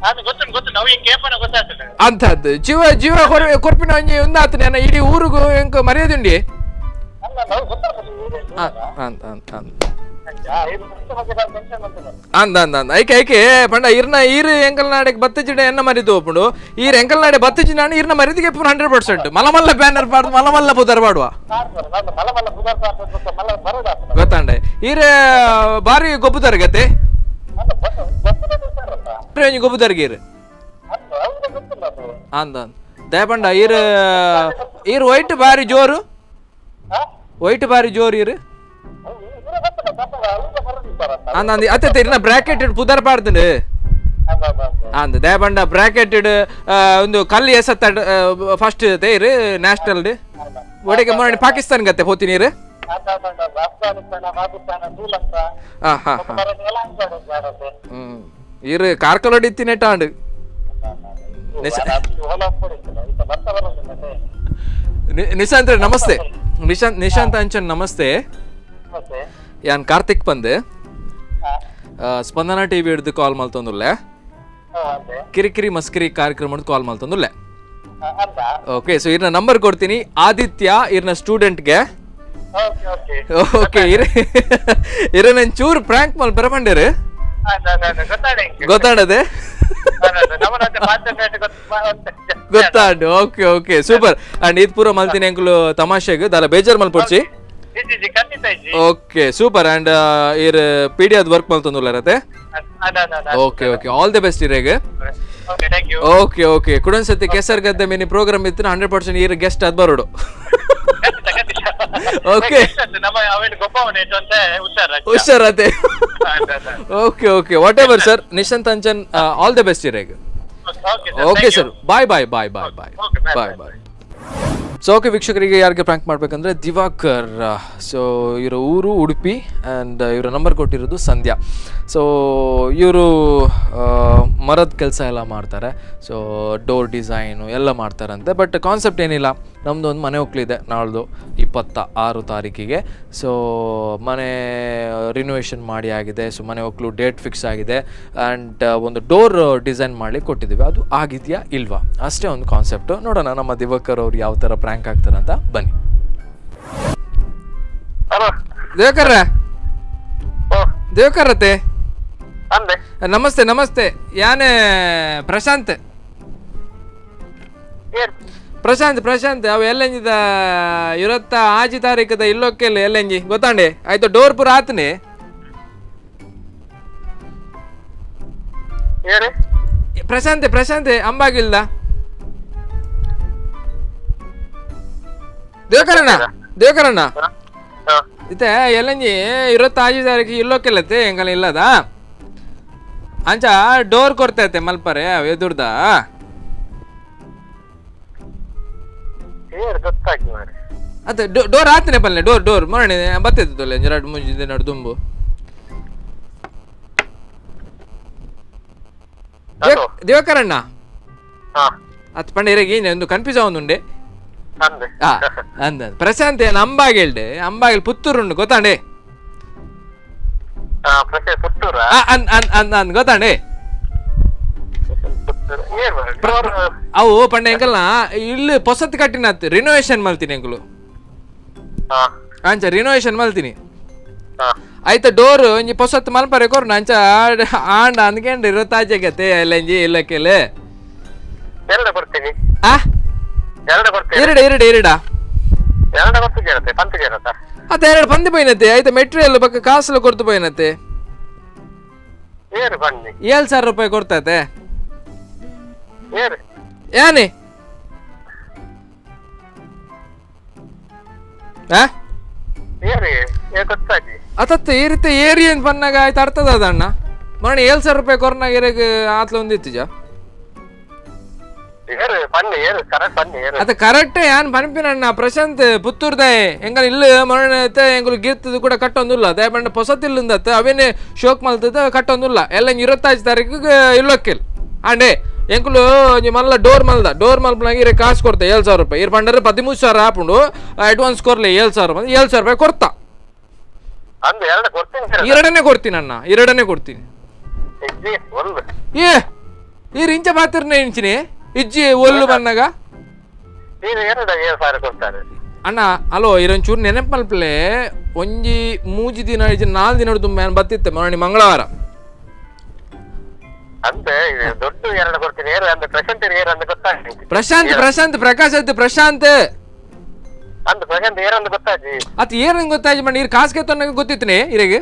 ಅದು ಗೊತ್ತು ಗೊತ್ತು, ನಾವು ಹಿಂಗೆ ಕೇಪನ ಗೊತ್ತಾಗ್ತದೆ. ಅಂತದ್ದು ಜೀವ ಜೀವ ಕೊರ್ಪಿನ ಒಂಜಿ ಒಂದಾತನೆ ಏನ ಇಡೀ ಊರಿಗೂ ಎಂಕ ಮರ್ಯಾದೆ ಉಂಡಿ. ಅಲ್ಲ, ನಾವು ಗೊತ್ತಾಗ್ತದೆ. ಅಂತ ಅಂತ ಅಂತ ಅಂದ ಅಂದ ಅಂದ ಐಕೆ ಐಕೆ ಪಂಡ ಇರ್ನ ಈರು ಎಂಕಲ್ ನಾಡೆಗೆ ಬತ್ತಜಿಡ ಎನ್ನ ಮರಿದು ಒಪ್ಪುಂಡು. ಈರ್ ಎಂಕಲ್ ನಾಡೆ ಬತ್ತಜಿ ನಾನು ಇರ್ನ ಮರಿದಿಗೆ 100% ಮಲಮಲ್ಲ ಬ್ಯಾನರ್ ಪಾಡ್ದು ಮಲಮಲ್ಲ ಪುದರ್ ಪಾಡುವ. ಮಲ್ಲ ಮಲ್ಲ ಪುದರ್ ಮಲ್ಲ ಬರೋದಾಗ್ತದೆ. ಗೊತ್ತಾಂಡೆ, ಈರ ಬಾರಿ ಗೊಬ್ಬುದಾರ ಗತೆ. ಅಲ್ಲ, ಗೊತ್ತಿಲ್ಲ. ಒಂಜಿ ಗೊಬ್ಬುದಾರ್ಗೆ ಈರ್. ಅಲ್ಲ, ಅವ್ರಿಗೆ ಗೊತ್ತಿಲ್ಲ ಅದು. ಅಂದ ಅಂದ ದಯಪಂಡ ಈರ್ ಈರ್ ವೈಟ್ ಬಾರಿ ಜೋರು. ಹಾ. ವೈಟ್ ಬಾರಿ ಜೋರು ಈರ್. ಇವ್ರಿಗೆ ಗೊತ್ತಿಲ್ಲ, ಪಾಪ ಅವ್ರಿಗೆ ಬರೋದಿದ್ದಾರಂತ. ಅಂದ ಅಂದ ಅತ್ತೆ ಇರ್ನ ಬ್ರಾಕೆಟ್ ಇಡ್ ಪುದರ್ ಪಾಡ್ದುಂಡು. ಅಲ್ಲ ಅಲ್ಲ ಅಲ್ಲ. ಅಂದ ದಯಪಂಡ ಬ್ರಾಕೆಟ್ ಇಡ್ ಒಂದು ಕಲ್ಲು ಎಸತ್ತ ಫಸ್ಟ್ ಇರು ನ್ಯಾಷನಲ್ ಒಡೆಗೆ ಮೊನ್ನೆ ಪಾಕಿಸ್ತಾನ ಗತ್ತೆ ಪೋತಿ ನೀರು. ಅದ ಅದ ಅದ, ಅಫ್ಘಾನಿಸ್ತಾನ, ಪಾಕಿಸ್ತಾನ, ಶ್ರೀಲಂಕಾ. ಹಾ ಹಾ ಹಾ. ಬರೋದೆಲ್ಲ ಅನ್ಸಾಡೋದು. ಇರು ಕಾರ್ಕಳ ಇತ್ತಿ ನೆಟ್ಟಾಂಡು. ನಿಶಾಂತ್ ನಮಸ್ತೆ, ನಿಶಾಂತ್ ನಿಶಾಂತ್ ಅಂಚನ್ ನಮಸ್ತೆ. ಯಾನ್ ಕಾರ್ತಿಕ್ ಬಂದೆ, ಸ್ಪಂದನ ಟಿವಿ ಹಿಡ್ದು ಕಾಲ್ ಮಲ್ತೊಂದುಲ್ಲೆ. ಕಿರಿಕಿರಿ ಮಸ್ಕಿರಿ ಕಾರ್ಯಕ್ರಮ ಕಾಲ್ ಮಲ್ತೊಂದುಲ್ಲೆ. ಓಕೆ, ಸೊ ಇರ್ನ ನಂಬರ್ ಕೊಡ್ತೀನಿ ಆದಿತ್ಯ ಇರ್ನ ಸ್ಟೂಡೆಂಟ್ಗೆ. ಓಕೆ, ಇರ ಇರ ನನ್ ಚೂರು prank ಮಲ್ಪರ ಪಂಡೇರು. ಗೊತ್ತಾಡದೆ ಗೊತ್ತಾಂಡು. Okay okay, super. And ಇದು ಪೂರ ಮಲ್ತಿನಿ ಅಂಕುಲು ತಮಾಷೆಗ್ ದಾಲ ಬೇಜಾರ್ ಮಲ್ಪೊಡ್ಚಿ. Okay, super. And ಇರ್ ಪಿ ಡಿ ಅದ್ ವರ್ಕ್ ಮಲ್ತೊಂದುಲ್ಲರತೆ. Okay okay, all the best ಇರೇಗ್. Okay okay, ಕುಡೊಂದ್ಸತಿ ಕೆಸರ್ ಗದ್ದೆ ಮಿನಿ ಪ್ರೋಗ್ರಾಮ್ ಇತ್ತು, 100% ಈರ್ ಗೆಸ್ಟ್ ಅದ್ ಬರೋಡು. ಓಕೆ, ಹುಷಾರತೆ. Okay okay, whatever sir. Nishant Anchan, all the best ಇರೇಗ್. Okay sir. Okay thank you. Sir, bye bye bye bye bye. Okay, bye, bye bye. Bye. So okay ವೀಕ್ಷಕರಿಗೆ, ಯಾರಿಗೆ prank ಮಾಡಬೇಕಂದ್ರೆ Diwakar. So ಇವರ ಊರು Udupi and ಇವರ number ಕೊಟ್ಟಿರೋದು ಸಂಧ್ಯಾ. ಸೊ ಇವರು ಮರದ ಕೆಲಸ ಎಲ್ಲ ಮಾಡ್ತಾರೆ. So door design ಎಲ್ಲ ಮಾಡ್ತಾರಂತೆ. ಬಟ್ ಕಾನ್ಸೆಪ್ಟ್ ಏನಿಲ್ಲ, ನಮ್ಮದು ಒಂದು ಮನೆ ಒಕ್ಲಿದೆ ನಾಳ್ದು 26 ತಾರೀಕಿಗೆ. ಸೊ ಮನೆ ರಿನೋವೇಷನ್ ಮಾಡಿ ಆಗಿದೆ. ಸೊ ಮನೆ ಒಕ್ಲು ಡೇಟ್ ಫಿಕ್ಸ್ ಆಗಿದೆ ಆ್ಯಂಡ್ ಒಂದು ಡೋರ್ ಡಿಸೈನ್ ಮಾಡಲಿಕ್ಕೆ ಕೊಟ್ಟಿದ್ದೀವಿ. ಅದು ಆಗಿದೆಯಾ ಇಲ್ವಾ ಅಷ್ಟೇ ಒಂದು ಕಾನ್ಸೆಪ್ಟು. ನೋಡೋಣ ನಮ್ಮ ದಿವಾಕರ್ ಅವ್ರು ಯಾವ ಥರ ಪ್ರ್ಯಾಂಕ್ ಆಗ್ತಾರಂತ. ಬನ್ನಿ. ಹಲೋ. ದೇವಕರ್ರ. ಓ. ದೇವಕರತೆ. ಅಂದೆ. ನಮಸ್ತೆ ನಮಸ್ತೆ, ಯಾನೇ ಪ್ರಶಾಂತ್. ಏನ್? ಪ್ರಶಾಂತ್ ಪ್ರಶಾಂತ್, ಅವು ಎಲ್ಲಂಜಿದ ಇರತ್ತ ಆಜಿ ತಾರೀಕದ ಇಲ್ಲೊಕ್ಕೆಲ್ಲ ಎಲ್ಲಂಜಿ ಗೊತ್ತಾಂಡೆ ಆಯ್ತು, ಡೋರ್ ಪೂರ ಆತನೆ. ಏರಿ? ಪ್ರಶಾಂತ್ ಪ್ರಶಾಂತ್, ಅಂಬಾಗಿಲ್ದ ದೇವಕರಣ್ಣ ದೇವಕರಣ್ಣ. ಹಾ. ಇತ್ತೆ ಎಲ್ಲಂಜಿ ಇರತ್ತ ಆಜಿ ತಾರೀಕು ಇಲ್ಲೊಕ್ಕೆಲ್ಲತ್ತೆ ಎಂಗಲ ಇಲ್ಲದ ಅಂಚ ಡೋರ್ ಕೊಡ್ತೈತೆ ಮಲ್ಪರೆ ಎದುರ್ದ. ಏರ್ ಗೊತ್ತಾಗಿ ಮಾರ್ರೆ. ಅದೇ ಡೋರ್ ಆತನೆ ಪಲ್ಲೆ ಡೋರ್ ಡೋರ್ ಮೊರಣೆ ಬತ್ತಿತ್ತು ಎರಡು ಮುಂಜಿ ನಡು ದುಂಬು. ಹಲೋ. ದಿವಾಕರಣ್ಣ. ಹಾ. ಅತ್ ಪಂಡ ಇರಗಿ ಒಂದು ಕನ್ಫ್ಯೂಸ್ ಆವೊಂದುಂಡೆ. ಅಂದೆ. ಆ ಅಂದ ಪ್ರಶಾಂತ್ ಏನ್ ಅಂಬಾಗಿಲ್ಡೆ, ಅಂಬಾಗಿಲ್ ಪುತ್ತೂರುಂಡು ಗೊತ್ತಾಂಡೆ. ಹಾ, ಪ್ರಶಾಂತ್ ಪುತ್ತೂರಾ? ಆ, ಅನ್ ಅನ್ ಅನ್ ಅನ್ ಗೊತ್ತಾಂಡೆ. ಪುತ್ತೂರು ಏನ್ ಮಾರ್ರೆ? ಡೋರ್. ಅವು ಪಂಡ ಎಂಕಲ್ನ ಇಲ್ಲಿ ಪೊಸತ್ ಕಟ್ಟಿನತ್ ರಿನೋವೇಷನ್ ಮಲ್ತೀನಿ ಎಂಕುಲು. ಹಾ. ಅಂಚ ರಿನೋವೇಷನ್ ಮಲ್ತೀನಿ. ಹಾ. ಆಯ್ತ ಡೋರ್ ಒಂಜಿ ಪೊಸತ್ ಮಲ್ಪರೆ ಕೊರ್ನ ಅಂಚ ಆಂಡ ಅಂದ್ಕಂಡು ಇರತ್ತಾಚೆಗತ್ತೆ ಎಲ್ಲಂಜಿ ಇಲ್ಲಕ್ಕೆಲೆ. ಎರಡು ಕೊಡ್ತೀನಿ. ಆ. ಎರಡು ಕೊಡ್ತೀನಿ. ಎರಡು ಎರಡು ಎರಡಾ? ಎರಡು ಕೊಡ್ತೀನಿ ಇರುತ್ತೆ ಪಂತಿಗೆ ಇರುತ್ತಾ? ಅತ್ತ ಎರಡು ಪಂದಿ ಪೋಯಿನತ್ತೆ, ಆಯ್ತ ಮೆಟೀರಿಯಲ್ ಬಕ್ಕ ಕಾಸೆಲ್ಲ ಕೊಡ್ತು ಪೋಯಿನತ್ತೆ. ಏರು ಬನ್ನಿ. 7,000 ರೂಪಾಯಿ ಕೊಡ್ತತೆ. ಏರು? ಯಾನೆ ಆ? ಏರಿ ಏ ಗೊತ್ತಾಗಿ. ಅತತ್ತು ಈ ರೀತಿ ಏರಿ ಅಂತ ಬಂದಾಗ ಆಯ್ತು ಅರ್ಥದ ಅದಣ್ಣ ಮೊನ್ನೆ 7,000 ರೂಪಾಯಿ ಕೊರ್ನಾಗ ಇರಗ ಆತ್ಲ ಒಂದಿತ್ತು ಜ. ಏರು ಬನ್ನಿ, ಏರು ಕರೆಕ್ಟ್ ಬನ್ನಿ ಏರು. ಅದ ಕರೆಕ್ಟ್ ಯಾನ್ ಪನ್ಪಿನಣ್ಣ ಪ್ರಶಾಂತ್ ಪುತ್ತೂರ್ದಾಯೆ ಎಂಗಲ್ ಇಲ್ಲ ಮೊನ್ನೆ ಎಂಗುಲು ಗೀರ್ತದ ಕೂಡ ಕಟ್ಟೊಂದುಲ್ಲ ದಯ ಪಂಡ ಪೊಸತಿಲ್ಲಂದತ್ತ ಅವೇನೆ ಶೋಕ್ ಮಲ್ತದ ಕಟ್ಟೊಂದುಲ್ಲ ಎಲ್ಲ 25 ತಾರೀಕು ಇಲ್ಲೊಕ್ಕಿಲ್ ಆಂಡೆ ಎಂಕುಲು ಒಂಜಿ ಮಲ್ಲ ಡೋರ್ ಮಲ್ದ ಡೋರ್ ಮಲ್ಪನಾಗ ಇರೆ ಕಾಸು ಕೊಡ್ತೆ 7,000 ರೂಪಾಯಿ ಇರ್ ಪಂಡರೆ 13,000 ಆಪುಂಡು ಅಡ್ವಾನ್ಸ್ ಕೊರ್ಲೆ 7,000 ಬಂದು 7,000 ರೂಪಾಯಿ ಕೊಡ್ತಾ. ಅಂದೆ ಎರಡು ಕೊಡ್ತೀನಿ ಸರ್. ಎರಡನೇ ಕೊಡ್ತೀನಿ ಅಣ್ಣ, ಎರಡನೇ ಕೊಡ್ತೀನಿ. ಇಜ್ಜಿ ಒಂದು. ಏ ಈ ರಿಂಚ ಪಾತಿರ್ನ ಇಂಚಿನಿ ಇಜ್ಜಿ ಒಲ್ಲು ಬಂದಾಗ. ನೀನು ಎರಡು 7,000 ಕೊಡ್ತಾರೆ. ಅಣ್ಣ ಅಲೋ ಇರೊಂಚೂರು ನೆನಪು ಮಲ್ಪಲೆ ಒಂಜಿ ಮೂಜಿ ದಿನ ಇಜ್ಜಿ 4 ದಿನ ತುಂಬ ಬತ್ತಿತ್ತೆ ಮೊನ್ನೆ ಮಂಗಳವಾರ. ಅಂದೆ ಇದು ದೊಡ್ಡ ಎರಡು ಕೊಡ್ತೀನಿ ಏರು ಅಂದೆ ಪ್ರಶಾಂತ್ ಏರು ಅಂದೆ ಗೊತ್ತಾಗ್ತಿ. ಪ್ರಶಾಂತ್ ಪ್ರಶಾಂತ್ ಪ್ರಕಾಶ್ ಆಯ್ತು ಪ್ರಶಾಂತ್. ಅಂದ್ ಪ್ರಶಾಂತ್ ಏರು ಅಂದ್ ಗೊತ್ತಾಜಿ. ಅತ್ ಏನಂಗ್ ಗೊತ್ತಾಯ್ತು ಮಣ್ಣ ಇರ್ ಕಾಸು ಕೇತೋನಾಗ ಗೊತ್ತಿತ್ತನೆ ಇರೆಗೆ.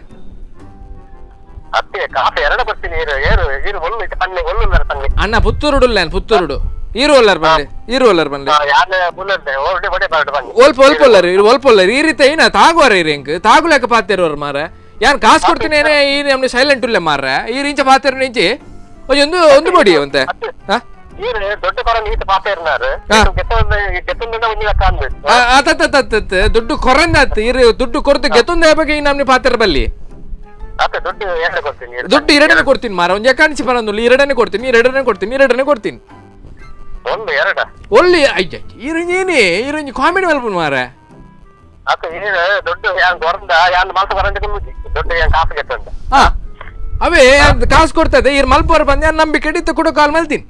ಅತ್ತೆ ಕಾಫಿ ಎರಡು ಕೊಡ್ತೀನಿ ಏರು ಏರು ಏರು ಒಲ್ಲು ಇತ್ತು ಪನ್ನೆ ಒಲ್ಲು ಪನ್ನೆ. ಅಣ್ಣ ಪುತ್ತೂರುಡು ಇಲ್ಲ ಪುತ್ತೂರುಡು ಈರು ಒಲ್ಲರ್ ಬನ್ನಿ ಈರು ಒಲ್ಲರ್ ಬನ್ನಿ. ಯಾರ ಬುಲ್ಲಂದೆ ಒಡೆ ಒಡೆ ಬರಡು ಬನ್ನಿ. ಒಲ್ಪ ಒಲ್ಪ ಒಲ್ಲರ್ ಇರು ಒಲ್ಪ ಒಲ್ಲರ್ ಈ ರೀತಿ ಏನ ತಾಗುವಾರ ಇರು ಎಂಕ್ ತಾಗುಲೆಕ್ಕ ಪಾತಿರೋರು ಮಾರ ಯಾನ್ ಕಾಸು ಕೊಡ್ತೀನಿ ಏನೇ ಈ ನಮ್ಗೆ ಸೈಲೆಂಟ್ ಉಲ್ಲೆ ಮಾರ್ರೆ ಈ ರಿಂಚ ಪಾತಿರೋ ನಿಂಚಿ ಒಂದು ಒಂದು ಬಡಿ ಅಂತೆ ಹಾ. ಏರು ದೊಡ್ಡ ಕೊರ ನೀತು ಪಾಪ ಇರ್ನಾರು ಹಾ. ಗೆತ್ತೊಂದು ಗೆತ್ತೊಂದ ಒಂಜಿ ಲೆಕ್ಕ ಅಂದು. ಆತತ್ತತ್ತತ್ತ ದುಡ್ಡು ಕೊರಂದಾತ್ ಇರು ದುಡ್ಡು ಕೊರತು ಗೆತ್ತೊಂದು ಬಗ್ಗೆ ಈ ನಮ್ನಿ ಪಾತಿರ ಬಲ್ಲಿ. ಅತ್ತೆ ದುಡ್ಡು ಎರಡು ಕೊಡ್ತೀನಿ ಏರು. ದುಡ್ಡು ಎರಡನೇ ಕೊಡ್ತೀನಿ ಮಾರ ಒಂದು ಯಾಕಂಚಿ ಪರಂದುಲ್ಲ ಎರಡನೇ ಕೊಡ್ತೀನಿ ಎರಡನೇ ಕೊಡ್ತೀನಿ ಎರಡನೇ ಕೊಡ್ತೀನಿ. ಒಂದು ಎರಡ. ಒಳ್ಳೆ ಅಯ್ಯ ಇರು ಏನೇ ಇರು ಕಾಮಿಡಿ ಮಲ್ಪುನ್ ಮಾರ. ಅತ್ತೆ ಏರು ದೊಡ್ಡ ಯಾನ್ ಕೊರಂದ ಯಾನ್ ಮಲ್ತ ಕೊರಂದ ಮುಜಿ ದೊಡ್ಡ ಯಾನ್ ಕಾಫಿ ಗೆತ್ತೊಂದ. ಹಾ ಅವೇ ಅದು ಕಾಸು ಕೊಡ್ತದೆ ಇರ್ ಮಲ್ಪೋರ್ ಬಂದು ಯಾನ್ ನಂಬಿಕೆ ಇಟ್ಟು ಕೂಡ ಕಾಲ್ ಮಲ್ತೀನಿ.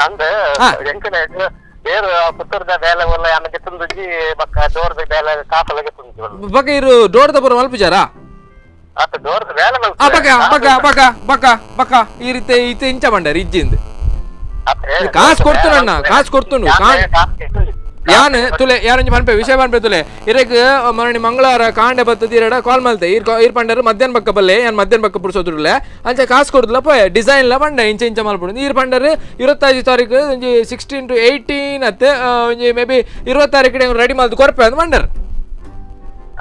ಅಂದ್. ಹಾ. ಎಂಕನೆ ಏರು ಪುತ್ತೂರ್ದ ಬೇಲೆ ಒಲ್ಲ ಯಾನ್ ಗೆತ್ತೊಂದುಜ್ಜಿ ಬಕ್ಕ ಡೋರ್ದ ಬೇಲೆ ಕಾಫಲ ಗೆತ್ತೊಂದುಜ್ಜಿ ಒಲ್ಲ. ಬಕ ಇರು ಡೋರ್ದ ಬರೋ ಮಲ್ಪುಜಾರಾ? ಅತ್ತೆ ಡೋರ್ದ ಬೇಲೆ ಮಲ್ತ. ಆ ಬಕ ಬಕ ಬಕ ಬಕ ಬಕ ಈ ರೀತಿ ಈತೆ ಇಂಚ ಬಂಡಾರ ಇಜ್ಜಿಂದ. ಅತ್ತೆ ಕಾಸು ಕೊಡ್ತುನಣ್ಣ, ಕಾಸು ಕೊಡ್ತುನು. ಯಾನ್ ತುಲೆ ಯಾರೊಂಜಿ ಪನ್ಪೆ ವಿಷಯ ಪನ್ಪೆ ತುಲೆ ಇರೆಗ್ ಮರಣಿ ಮಂಗಳವಾರ ಕಾಂಡೆ ಬತ್ತದ ಇರಡ ಕಾಲ್ ಮಲ್ತೆ ಇರ್ ಇರ್ ಪಂಡರು ಮಧ್ಯಾಹ್ನ ಬಕ್ಕ ಬಲ್ಲೆ ಯಾನ್ ಮಧ್ಯಾಹ್ನ ಬಕ್ಕ ಪುಡ್ಸೋದ್ರಲ್ಲ ಅಂಚ ಕಾಸು ಕೊಡ್ದಲ್ಲ ಪೋಯ್ ಡಿಸೈನ್ ಲ ಪಂಡ ಇಂಚ ಇಂಚ ಮಲ್ಪುಡು ಇರ್ ಪಂಡರು 25 ತಾರೀಕು ಒಂಜಿ 16 ಟು 18 ಅತ್ತೆ ಒಂಜಿ ಮೇ ಬಿ 20 ತಾರೀಕು ರೆಡಿ ಮಲ್ತು ಕೊರ್ಪೆ ಅಂದ್ ಪಂಡರು.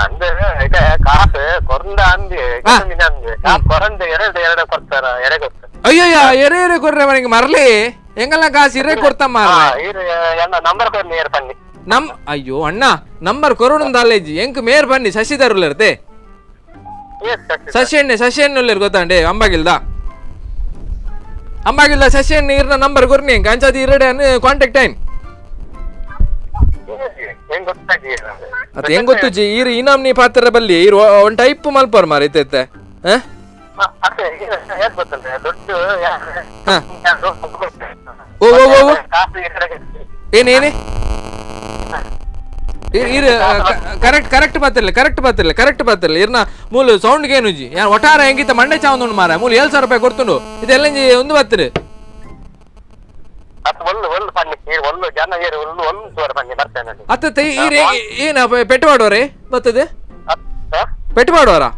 ಅಂದ್ರೆ ಈಗ ಕಾಸು ಕೊರಂದ ಅಂದೆ ಹಾ. ಅಂದೆ ಕಾಸು ಕೊರಂದ ಎರಡು ಎರಡು ಕೊಡ್ತಾರ ಎಡೆ ಕೊಡ್ತಾರೆ. ಅಯ್ಯಯ್ಯ ಎರೆ ಎರೆ ಕೊರ್ರೆ ಮನೆಗೆ ಮರಲಿ. ಎಂಗಲ್ಲ ಕಾಸು ಇರೇ ಕೊಡ್ತಾ ಮಾರ್ರೆ. ಈರ್ ಎನ್ನ ನಂಬರ್ ಕೊರ್ನಿ ಏರ್ ಪನ್ನಿ. ನಮ್ ಅಯ್ಯೋ ಅಣ್ಣ, ನಂಬರ್ ಕೊರೋಣ ದಾಲೇಜಿ. ಎಂಕ್ ಮೇರ್ ಬನ್ನಿ, ಶಶಿಧರ್ ಉಲ್ಲೇರ್ತೆ. ಏಸ್ ಶಶಿ? ಶಶಿ ಎಣ್ಣೆ, ಶಶಿ ಎಣ್ಣೆ ಉಲ್ಲೇರ್ ಗೊತ್ತಾಂಡೆ? ಅಂಬಾಗಿಲ್ದ, ಅಂಬಾಗಿಲ್ದ ಶಶಿ ಎಣ್ಣೆ. ಇರ್ನ ನಂಬರ್ ಕೊರ್ನಿ ಎಂಕ್. ಅಂಚಾದ ಇರಡೆ ಕಾಂಟ್ಯಾಕ್ಟ್ ಐನ್. ಹೆಂಗ್ ಗೊತ್ತಾಗಿ? ಅತ್ ಹೆಂಗ್ ಗೊತ್ತು ಜಿ? ಈರ್ ಇನಾಮ್ ನೀ ಪಾತ್ರ ಬಲ್ಲಿ ಈರ್ ಒಂದ್ ಟೈಪ್ ಮಲ್ಪರ್ ಮಾರ ಇತ್ತೆ. ಅದೇ ಏನ್ ಗೊತ್ತಂದ್ರೆ ದುಡ್ಡು. ಹಾ. ಓ, ಓ, ಓ, ಓ. ಕಾಸು ಈ ಕಡೆಗೆ. ಏನೇನೆ ಇರ್ ಕರೆಕ್ಟ್ ಕರೆಕ್ಟ್ ಪಾತಿರ್ಲಿ, ಕರೆಕ್ಟ್ ಪಾತಿರ್ಲಿ, ಕರೆಕ್ಟ್ ಪಾತಿರ್ಲಿ. ಇರ್ನ ಮೂಲು ಸೌಂಡ್ ಏನುಜಿ. ಯಾನ್ ಒಟ್ಟಾರೆ ಹೆಂಗಿತ್ತ ಮಂಡೆ ಚಾವಂದುಂಡು ಮಾರ. ಮೂಲು 7,000 ರೂಪಾಯಿ ಕೊಡ್ತುಂಡು. ಇದೆಲ್ಲ ಒಂದು ಬತ್ತಿರಿ. ಅತ್ ಒಲ್ಲು ಒಲ್ಲು ಪನ್ನಿ ಈರ್, ಒಲ್ಲು ಜನ ಏರು, ಒಲ್ಲು ಒಲ್ಲು ತೋರ ಪನ್ನಿ, ಬರ್ತೇನೆ ನಾನು. ಅತ್ತ ಈರ್ ಏನ ಪೆಟ್ಟು ಮಾಡೋರೆ ಬರ್ತದೆ? ಅತ್ ಹ? ಪೆಟ್ಟು ಮಾಡೋರಾ?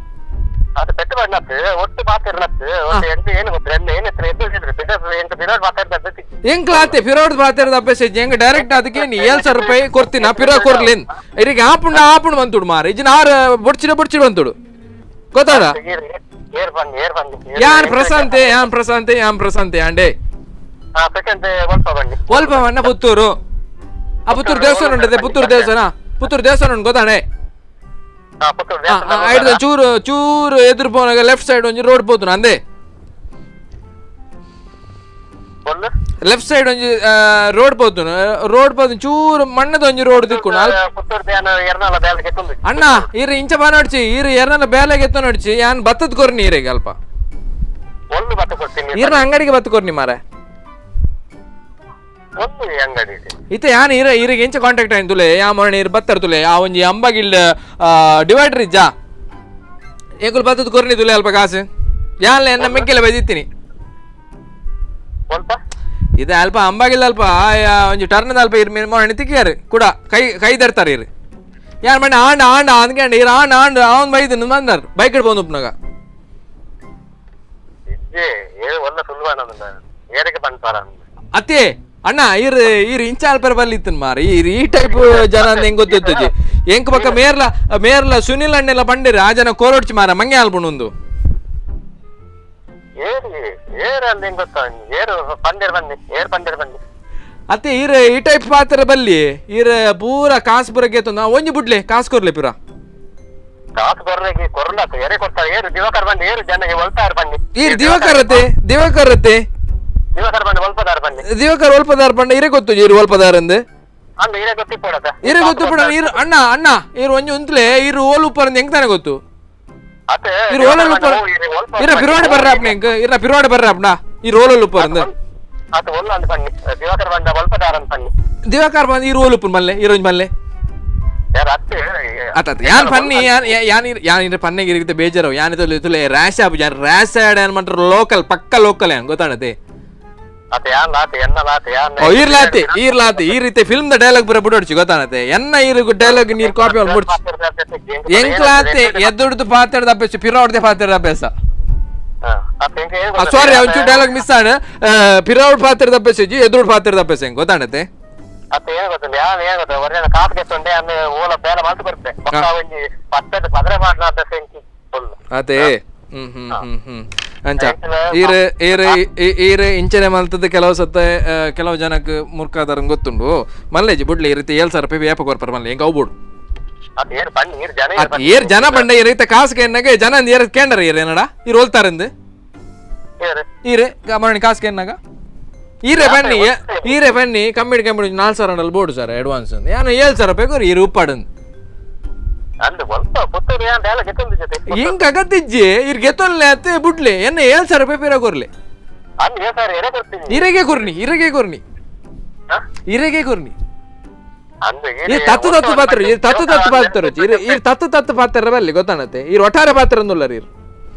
ಅದು ಪೆಟ್ಟು ಬಣ್ಣತ್ತು ಒಟ್ಟು ಪಾತಿರ್ಲತ್ತು ಒಟ್ಟು ಎಂಟು ಏನು ಗೊತ್ತು ಎಣ್ಣೆ ಏನು ಎದ್ದು ಹಿಡಿದ್ರೆ ಎಂಟು ಬಿರೋಡ್ ಮಾತಾಡ್ತಾ. ಎಂಕ್ಲಾತೆ ಫಿರೋಡ್ ಪಾತಿರದ ಅಭ್ಯಾಸ. ಹೆಂಗ ಡೈರೆಕ್ಟ್ ಅದಕ್ಕೆ ನೀ 7,000 ರೂಪಾಯಿ ಕೊಡ್ತೀನ, ಪಿರೋ ಕೊರ್ಲಿನ್. ಇರಿಗೆ ಆಪುಂಡ ಆಪುಂಡು ಬಂತುಡು ಮಾರ. ಇಜಿನ ಆರು ಬೊಡ್ಚಿಡ ಬೊಡ್ಚಿಡ ಬಂತುಡು ಗೊತ್ತಾಡ. ಏರ್ ಏರ್ ಬನ್ನಿ, ಏರ್ ಬನ್ನಿ. ಯಾನ್ ಪ್ರಶಾಂತೆ, ಯಾನ್ ಪ್ರಶಾಂತೆ, ಯಾನ್ ಪ್ರಶಾಂತೆ ಅಂಡೆ. ಹಾ, ಸೆಕೆಂಡ್ ಒಲ್ಪ ಬನ್ನಿ. ಒಲ್ಪ ಮಣ್ಣ ಪುತ್ತೂರು. ಆ ಪುತ್ತೂರು ದೇವಸ್ಥಾನ ಉಂಟದೆ, ಪುತ್ತೂರು ದೇವಸ್ಥಾನ, ಪುತ್ತೂರು ದೇವಸ್ಥಾನ ಉಂಟು ಗೊತ್ತಾಣೆ? ಹಾ, ಪುತ್ತೂರು ದೇವಸ್ಥಾನ. ಐಡ್ದ ಚೂರು ಚೂರು ಎದುರು ಪೋನಾಗ ಲೆಫ್ಟ್ ಸೈಡ್ ಒಂಜಿ ರೋಡ್ ಪೋತುನು ಅಂದೆ. ಒಲ್ಲು? ಲೆಫ್ಟ್ ಸೈಡ್ ಒಂಜಿ ರೋಡ್ ಪೋತುನು, ರೋಡ್ ಪೋತು ಚೂರು ಮಣ್ಣದ ಒಂಜಿ ರೋಡ್ ದಿಕ್ಕುನು ಅಲ್ಪ. ಪುತ್ತೂರು ಧ್ಯಾನ ಎರ್ನಾಲ ಬೇಲೆಗೆ ತುಂಬಿ. ಅಣ್ಣ, ಈರ್ ಇಂಚ ಬಾನೋಡ್ಚಿ. ಈರ್ ಎರ್ನಲ ಬೇಲೆಗೆ ಎತ್ತ ನೋಡ್ಚಿ. ಯಾನ್ ಬತ್ತದ ಕೊರ್ನಿ ಈರೆಗೆ ಅಲ್ಪ. ಒಲ್ಲು ಬತ್ತ ಕೊಡ್ತೀನಿ? ಈರ್ನ ಅಂಗಡಿಗೆ ಬತ್ತ ಕೊರ್ನಿ ಮಾರೆ. ಒಲ್ಲು ಈ ಅಂಗಡಿ ಇದೆ. ಇತ್ತೆ ಯಾನ್ ಈರ ಈರಿಗೆ ಎಂಚ ಕಾಂಟ್ಯಾಕ್ಟ್ ಆಯ್ತು ತುಲೆ. ಯಾ ಮೊನ್ನೆ ಈರ್ ಬತ್ತರ್ ತುಲೆ. ಆ ಒಂಜಿ ಅಂಬಗಿಲ್ ಡಿವೈಡರ್ ಇಜ್ಜಾ? ಎಂಕುಲು ಬತ್ತದ ಕೊರ್ನಿ ತುಲೆ ಅಲ್ಪ ಕಾಸು. ಯಾನ್ಲ ಎನ್ನ ಮೆಕ್ಕೆಲೆ ಬೈದಿತ್ತೀನಿ. ಒಲ್ಪ. ಇದೆ ಅಲ್ಪ ಅಂಬಾಗಿಲ್ಲ ಅಲ್ಪ ಒಂಜಿ ಟರ್ನ್ ಅಲ್ಪ ಇರ್ ಮೀನ್ ಮೊನ್ನೆ ತಿಕ್ಕಿಯಾರು ಕೂಡ ಕೈ ಕೈ ತರ್ತಾರೆ. ಇರು ಯಾನ್ ಮಣ್ಣೆ ಆಂಡ ಆಂಡ ಅಂದ್ಕೊಂಡು ಇರ್ ಆಂಡ ಆಂಡ ಅವನ್ ಬೈದು ಬಂದಾರ ಬೈಕ್ ಇಡ್ಬೋದು ಉಪ್ನಾಗ. ಇಜ್ಜೆ ಏ ಒಲ್ಲ ಸುಳ್ಳು ಏರಕ್ಕೆ ಪನ್ಪಾರ. ಅತ್ತೆ ಅಣ್ಣ, ಈರ್ ಈರ್ ಇಂಚ ಅಲ್ಪರ ಬಲ್ಲಿತ್ತನ್ ಮಾರಿ. ಈರ್ ಈ ಟೈಪ್ ಜನ ಅಂತ ಹೆಂಗ್ ಗೊತ್ತಿತ್ತಜಿ? ಎಂಕ್ ಪಕ್ಕ ಮೇರ್ಲ ಮೇರ್ಲ ಸುನಿಲ್ ಅಣ್ಣೆಲ್ಲ ಬಂಡಿರ. ಆ ಜನ ಕೋರೋಡ್ಚಿ ಮಾರ, ಮಂಗೆ ಆಲ್ಪುಂಡು. ಏರಿ ಏರ್ ಅಂದ್ ಹೆಂಗ್ ಗೊತ್ತಾ? ಏರು ಪಂದೇರ್ ಬನ್ನಿ, ಏರ್ ಪಂದೇರ್ ಬನ್ನಿ. ಅತ್ತೆ ಈರ್ ಈ ಟೈಪ್ ಪಾತ್ರ ಬಲ್ಲಿ. ಈರ್ ಪೂರ ಕಾಸು ಪೂರ ಗೆತ್ತೊಂದು ಒಂಜಿ ಬುಡ್ಲೆ ಕಾಸು ಕೊರ್ಲೆ ಪೂರ. ಕಾಸು ಕೊರ್ಲೆಗೆ ಕೊರ್ಲಾತ ಎರೆ ಕೊಡ್ತಾರೆ. ಏರು ದಿವಾಕರ್ ಬಂದು, ಏರು ಜನ ಒಲ್ತಾರ ಬನ್ನಿ. ಈರ್ ದಿವಾಕರತೆ, ದಿವಾಕರತೆ. ದಿವಾಕರ್ ಬಂದು ಒಲ್ಪದಾರ ಬನ್ನಿ. ದಿವಾಕರ್ ಒಲ್ಪದಾರ ಪಂಡ ಇರೇ ಗೊತ್ತು ಈರ್ ಒಲ್ಪದಾರ ಅಂದ್. ಅಂದ್ ಇರೇ ಗೊತ್ತಿಪ್ಪೋಡತ. ಇರೇ ಗೊತ್ತು ಪಡ. ಈರ್ ಅಣ್ಣ ಅಣ್ಣ, ಈರ್ ಒಂಜಿ ಉಂತ್ಲೆ. ಈರ್ ಓಲ್ ಉಪ್ಪರಂದ್ ಹೆಂಗ್ ತಾನೆ ಗೊತ್ತು? ಅತ್ತೆ. ಈರ್ ಓಲಲ್ ಉಪ್ಪರ ಇರ ಪಿರೋಡೆ ಬರ್ರ ಅಪ್ನ ಹೆಂಗ್ ಇರ ಪಿರೋಡೆ ಬರ್ರ ಅಪ್ನ ಈರ್ ಓಲಲ್ ಉಪ್ಪರಂದ್. ಅತ್ತ ಒಲ್ಲ ಅಂದ್ ಬನ್ನಿ, ದಿವಾಕರ್ ಬಂದ ಒಲ್ಪದಾರ ಅಂತ ಬನ್ನಿ. ದಿವಾಕರ್ ಬಂದ್ ಈರ್ ಓಲ್ ಉಪ್ಪು ಮಲ್ಲೆ, ಈರ್ ಒಂಜಿ ಮಲ್ಲೆ. ಯಾರು ಅತ್ತೆ? ಅತ್ತ ಯಾನ್ ಪನ್ನಿ ಯಾನ್ ಯಾನ್ ಯಾನ್ ಇರ ಪನ್ನೆಗೆ ಇರುತ್ತೆ ಬೇಜಾರು. ಯಾನ್ ತುಲೆ ತುಲೆ ರ್ಯಾಶ್ ಆಪು. ಯಾನ್ ರ್ಯಾಶ್ ಆಡ್ ಯಾನ್ ಮಂತ್ರ ಲೋಕಲ್, ಪಕ್ಕ ಲೋಕಲ್ ಯಾನ್ ಗೊತ್ತಾಣತೆ. ಅತ್ತ ಯಾನ್ ಲಾತೆ ಎನ್ನ ಲಾತೆ ಯಾನ್. ಓ ಈರ್ಲಾತಿ ಈರ್ಲಾತಿ. ಈ ರೀತಿ film the dialogue ಬರ ಬಿಡೋಡ್ಚಿ ಗೊತ್ತಾಣತೆ. ಎನ್ನ ಈರು ಡೈಲಾಗ್ ನೀರ್ ಕಾಪಿ ಮಾಡಿ ಮುಡ್ಚಿ. ಎಂಕ್ಲಾತೆ ಎದ್ದುಡ್ದು ಪಾತ್ರದ ಅಭ್ಯಾಸ, ಪಿರೋಡ್ದೆ ಪಾತ್ರದ ಅಭ್ಯಾಸ. ಸಾರಿ, ಒಂಚೂರು ಡೈಲಾಗ್ ಮಿಸ್ ಆಣ. ಪಿರೋಡ್ ಪಾತ್ರದ ಅಭ್ಯಾಸ ಇಜ್ಜಿ, ಎದುರುಡ್ ಪಾತ್ರದ ಅಭ್ಯಾಸ ಹೆಂಗ್ ಗೊತ್ತಾಣತೆ? ಅತ್ತ ಏನ್ ಗೊತ್ತಿಲ್ಲ. ಯಾನ್ ಏನ್ ಗೊತ್ತ, ಒರ್ಯನ ಕಾಸು ಗೆತ್ತೊಂಡೆ ಆಮೇಲೆ ಓಲ ಬೇಲೆ ಮಾತು ಬರ್ತೆ ಬೊಕ್ಕ ಒಂಜಿ ಪತ್ತದ ಪದರ ಮಾಡ್ಲ ಅಭ್ಯಾಸ ಎಂಕಿ ಫುಲ್. ಅದೇ ಹ್ಮ್ ಹ್ಮ್ ಹ್ಮ್ ಹ್ಮ್ ಅಂಚ ಈರ್ ಈರ್ ಈರ್ ಇಂಚನೆ ಮಲ್ತದ. ಕೆಲವು ಸತ್ತ ಕೆಲವು ಜನಕ್ಕೆ ಮುರ್ಕಾದಾರಂಗ್ ಗೊತ್ತುಂಡು. ಮಲ್ಲೇಜಿ ಬುಡ್ಲಿ. ಈ ರೀತಿ 7,000 ರೂಪಾಯಿ ವ್ಯಾಪ ಕೊರ್ಪರ್ ಮಲ್ಲೆ ಹೆಂಗ್ ಅವು ಬಿಡು. ಅತ್ತ ಏರ್ ಬನ್ನಿ, ಏರ್ ಜನ ಏರ್ ಅತ್ ಏರ್ ಜನ ಬಂಡ ಈ ರೀತಿ ಕಾಸು ಕೇನಾಗ ಜನ ಅಂದ್ ಏರ್ ಕೇಂಡರ ಏರ್ ಏನಡ ಈರ್ ಹೋಲ್ತಾರಂದು. ಏರ್. ಈರೆ ಮರಣಿ ಕಾಸು ಕೇನಾಗ ಈರೆ ಬನ್ನಿ, ಈರೆ ಬನ್ನಿ. ಕಮ್ಮಿಡಿ ಕಮ್ಮಿಡಿ 4,000 ಅಂಡಲ್ board sir advance ಅಂದ್. ಯಾನು 7,000 ರೂಪಾಯಿ ಕೊರಿ ಈರು ಉಪ್ಪಾಡಂದು. ಅಂದ್ ಒಲ್ಪ ಪುತ್ತೂರು ಯಾನ್ ಬೇಲೆ ಗೆತ್ತೊಂದು ಜೊತೆ. ಹಿಂಗ್ ಅಗತ್ತಿಜ್ಜಿ. ಇರ್ ಗೆತ್ತೊಲ್ಲೆ ಅತ್ತೆ ಬುಡ್ಲೆ. ಎನ್ನ 7,000 ರೂಪಾಯಿ ಪೀರ ಕೊರ್ಲೆ. ಅಂದ್ ಏ ಸರ್ ಎರೆ ಕೊಡ್ತೀನಿ. ಇರೆಗೆ ಕೊರ್ನಿ, ಇರೆಗೆ ಕೊರ್ನಿ. ಹ? ಇರೆಗೆ ಕೊರ್ನಿ. ಅಂದ್ ಈ ತತ್ತು ತತ್ತು ಪಾತ್ರ, ಈ ತತ್ತು ತತ್ತು ಪಾತ್ರ, ಇರ್ ಇರ್ ತತ್ತು ತತ್ತು ಪಾತ್ರ ಬಲ್ಲಿ ಗೊತ್ತಾಣತೆ. ಇರ್ ಒಟ್ಟಾರೆ ಪಾತ್ರ ಅಂದುಲ್ಲರ್ ಇರ್.